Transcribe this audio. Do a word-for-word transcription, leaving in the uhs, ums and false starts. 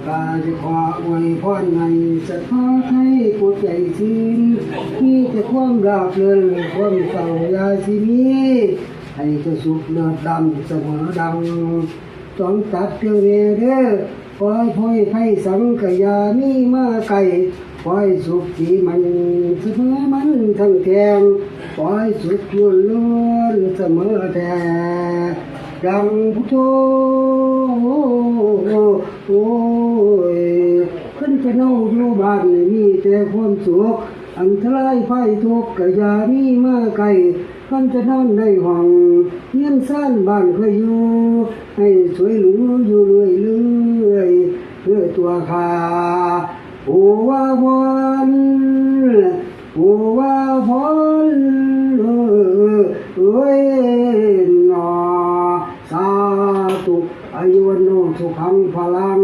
ข้าจะขออวยพรให้เจ้าพ่อไทยผู้ใจซื่น มีแต่ความราบรื่น ความเศร้าอย่าสิมี ให้เจ้าสุขเลิศล้ำเสมอดัง สองตัดเพียงแน่เด้อ ขอให้พ้อยไพสังกะยามีมาไกล ขอให้สุขสีมันเสมอมันทั้งแทง ขอให้สุขล้วนล้วนเสมอแท้ ดังพุทโธ โอ้ย คันจะเน่าอยู่บ้านนี่มีแต่ความสุข อันตรายภัยทุกข์กะอย่ามีมาไกล คันจะนอนในห้องเฮียนซ่านบ้านเคยอยู่ ให้สวยหรูอยู่เรื่อยๆ เพื่อตัวข้า ผู้ว่าพร ผู้ว่าพร เอ้ยหนอ สาธุ อายุวัณโณ สุขัง พลัง